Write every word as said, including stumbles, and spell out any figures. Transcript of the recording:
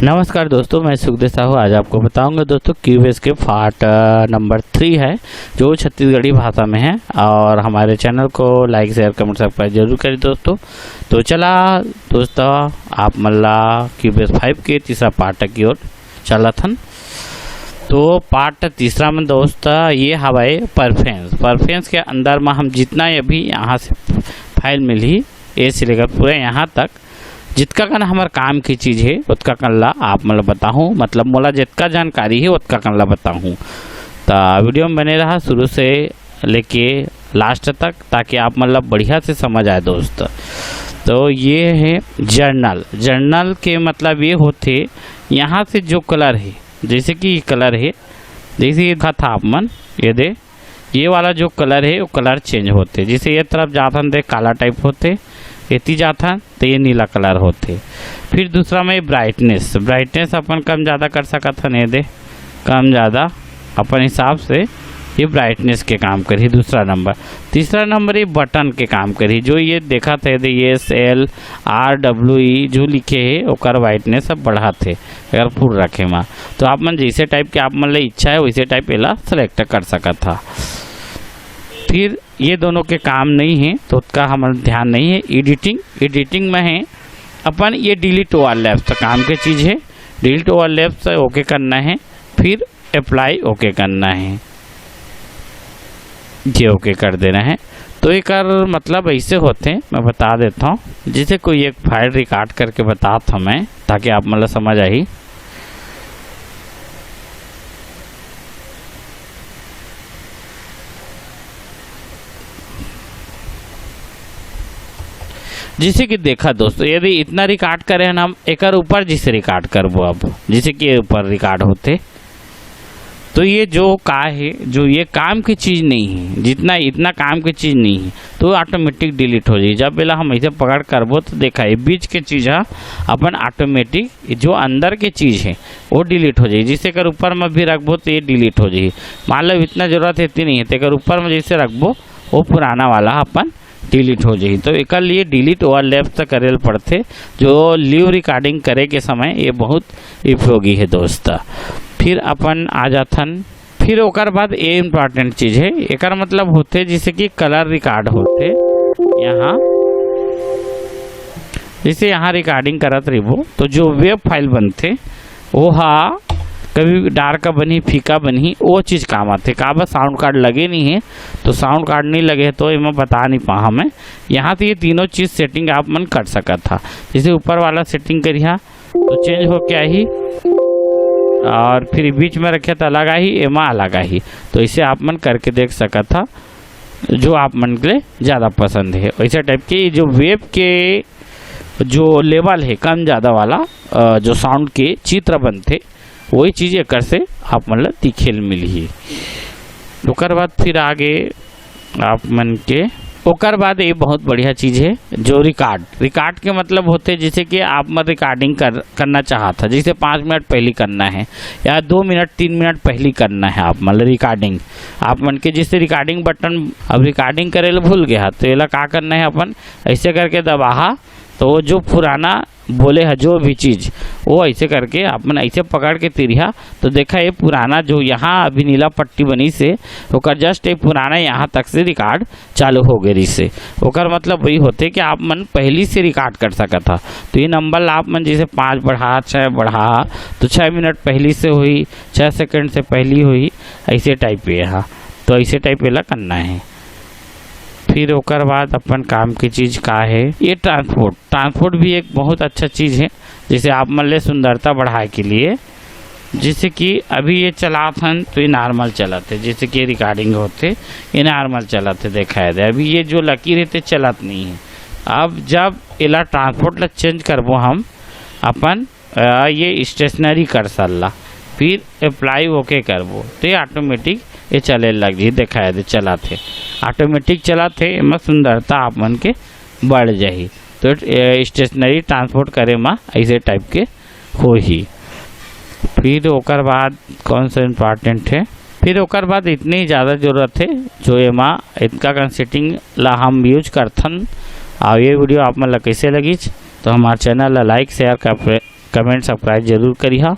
नमस्कार दोस्तों, मैं सुखदेव साहू। आज आपको बताऊंगा दोस्तों, क्यूबेस के पार्ट नंबर थ्री है, जो छत्तीसगढ़ी भाषा में है। और हमारे चैनल को लाइक, शेयर, कमेंट, सब्सक्राइब जरूर करें दोस्तों। तो चला दोस्तों, आप मन ला क्यूबेस फाइव के तीसरा पार्ट की ओर चलत हन। तो पार्ट तीसरा में दोस्त ये हवय प्रेफरेंस। प्रेफरेंस के अंदर में हम जितना अभी यहाँ से फाइल मिलही, ए से लेकर पूरे यहाँ तक जितका कन हमर काम की चीज हे, ओतका कन ला आप मन ला बताहूँ, मतलब मोला जितका जानकारी हे, ओतका कन ला बताहूँ। त वीडियो में बने रहा शुरू से लेके लास्ट तक, ताकि आप मन ला बढ़िया से समझ आए दोस्त। तो ये हे जर्नल। जर्नल के मतलब ये होथे, यहाँ से जो कलर हे, जैसे कि ये कलर हे, जैसे ये दिखत हा आप मन, ये दे, ये वाला जो कलर हे, वो कलर चेंज होथे। जैसे ये तरफ जाथन, ते काला टाइप होथे, एती जाथन, तो ये नीला कलर होथे। फिर दूसरा में ब्राइटनेस, ब्राइटनेस अपन कम ज़्यादा कर सकत हन, ये दे, कम ज़्यादा अपन हिसाब से ये ब्राइटनेस के काम करही। दूसरा नंबर, तीसरा नंबर ये बटन के काम करही। जो ये देखत हे, ये S L R W E जो लिखे हे, ओकर ब्राइटनेस अब बढ़ात हे अगर फुल रखे मा। तो आप मन जैसे टाइप के आप मन ले इच्छा हे, वैसे टाइप एला सिलेक्ट कर सकत हा। फिर ये दोनों के काम नहीं हे, तो ओतका हमर ध्यान नहीं हे। एडिटिंग, एडिटिंग में हे अपन ये डिलीट ओवरलैप्स, तो काम के चीज़ हे। डिलीट ओवरलैप्स ओके करना हे, फिर अप्लाई ओके करना हे, ये ओके कर देना हे। तो एकर मतलब ऐसे होथे, मैं बता देता हूँ, जैसे कोई एक फाइल रिकॉर्ड करके बतात हूँ मैं, ताकि आप मन ला समझ आही। जैसे कि देखा दोस्तों, यदि इतना रिकॉर्ड करे हन हम, एकर ऊपर जैसे रिकॉर्ड करबो, अब जैसे कि ये ऊपर रिकॉर्ड होथे, तो ये जो का हे, जो ये काम की चीज़ नहीं हे, जितना, इतना काम की चीज़ नहीं हे, तो ऑटोमेटिक डिलीट हो जाही। जब एला हम ऐसे पकड़ करबो, तो देखा, ये बीच के चीज़ हा अपन ऑटोमेटिक, जो अंदर के चीज़ हे, वो डिलीट हो जाही। जैसे एकर ऊपर में भी रखबो, तो ये डिलीट हो जाही। मान लो इतना जरूरत हे, इतनी नहीं हे, तो एकर ऊपर में जैसे रखबो, वो पुराना वाला अपन डिलीट हो जाही। तो एकर लिए डिलीट ओवरलैप्स त करे ल पड़थे, जो लाइव रिकॉर्डिंग करे के समय ये बहुत उपयोगी हे दोस्त। फिर अपन आ जाथन, फिर ओकर बाद ये इम्पोर्टेंट चीज़ हे, एकर मतलब होथे जैसे कि कलर रिकॉर्ड होथे यहाँ, जैसे यहाँ रिकॉर्डिंग करत रहिबो, तो जो वेव फाइल बनथे, वो हा कभी डार्क बनही, फीका बनही, वो चीज़ काम आथे। काबर साउंड कार्ड लगे नहीं हे, तो साउंड कार्ड नहीं लगे हे, तो एमा बता नहीं पाहा मैं। यहाँ से ये तीनों चीज़ सेटिंग आप मन कर सकत हा। जैसे ऊपर वाला सेटिंग करिहा, तो चेंज होके आही, और फिर बीच में रखे तो अलग आही, एमा अलग आही। तो इसे आप मन करके देख सकत हा, जो आप मन के लिए ज़्यादा पसंद हे। वैसे टाइप के जो वेव के जो लेवल हे कम ज़्यादा वाला, अ, जो साउंड के चित्र बनथे, वही चीज़ एकर से आप मन ल दिखे ल मिलही। ओकर बाद फिर आगे आप मन के, ओकर बाद ये बहुत बढ़िया चीज़ हे, जो रिकॉर्ड, रिकॉर्ड के मतलब होथे, जैसे कि आप मन रिकॉर्डिंग कर, करना चाहत हा, जैसे पाँच मिनट पहली करना हे या दो मिनट, तीन मिनट पहली करना हे आप मन ल रिकॉर्डिंग। आप मन के जैसे रिकॉर्डिंग बटन, अब रिकॉर्डिंग करे ल भूल गया, तो एला का करना हे, अपन ऐसे करके दबाहा, तो वो जो पुराना बोले ह जो भी चीज़, वो ऐसे करके आप मन ऐसे पकड़ के तिरिहा, तो देखा, ये पुराना जो यहाँ अभी नीला पट्टी बनिस हे, ओकर जस्ट ये पुराना यहाँ तक से रिकॉर्ड चालू हो गए रिहिस हे। ओकर मतलब वही होथे कि आप मन पहली से रिकॉर्ड कर सकत हा। तो ये नंबर ला आप मन जैसे पाँच बढ़ा, छः बढ़ा, तो छः मिनट पहली से होही, छः सेकंड से पहली होही, ऐसे टाइप ये हा। तो ऐसे टाइप एला करना हे। फिर ओकर बाद अपन काम की चीज़ का हे, ये ट्रांसपोर्ट, ट्रांसपोर्ट भी एक बहुत अच्छा चीज़ हे, जैसे आप मन ले सुंदरता बढ़ाए के लिए। जैसे कि अभी ये चलात हन, तो ये नॉर्मल चलत हे, जैसे कि रिकॉर्डिंग होथे, ये नॉर्मल चलत हे, दिखाई दे। अभी ये जो लकीर हे, ते चलत नहीं हे। अब जब एला ट्रांसपोर्ट ला चेंज करबो हम अपन, अ, ये स्टेशनरी कर्सर ला, फिर अप्लाई ओके करबो, तो ये ऑटोमेटिक ये चले लग जाही, दिखाई दे, चलत हे, ऑटोमेटिक चलत हे। एमा सुंदरता आप मन के बढ़ जाही। तो, ए, स्टेशनरी ट्रांसपोर्ट करे मा ऐसे टाइप के होही। फिर ओकर बाद कौन सा इम्पोर्टेंट हे, फिर ओकर बाद इतनी ज़्यादा ज़रूरत हे, जो एमा इतका कन सेटिंग ला हम यूज करथन। और ये वीडियो आप मन ला कैसे लगिस, तो हमारे चैनल ला लाइक, शेयर कर comment subscribe जरूर करिहा।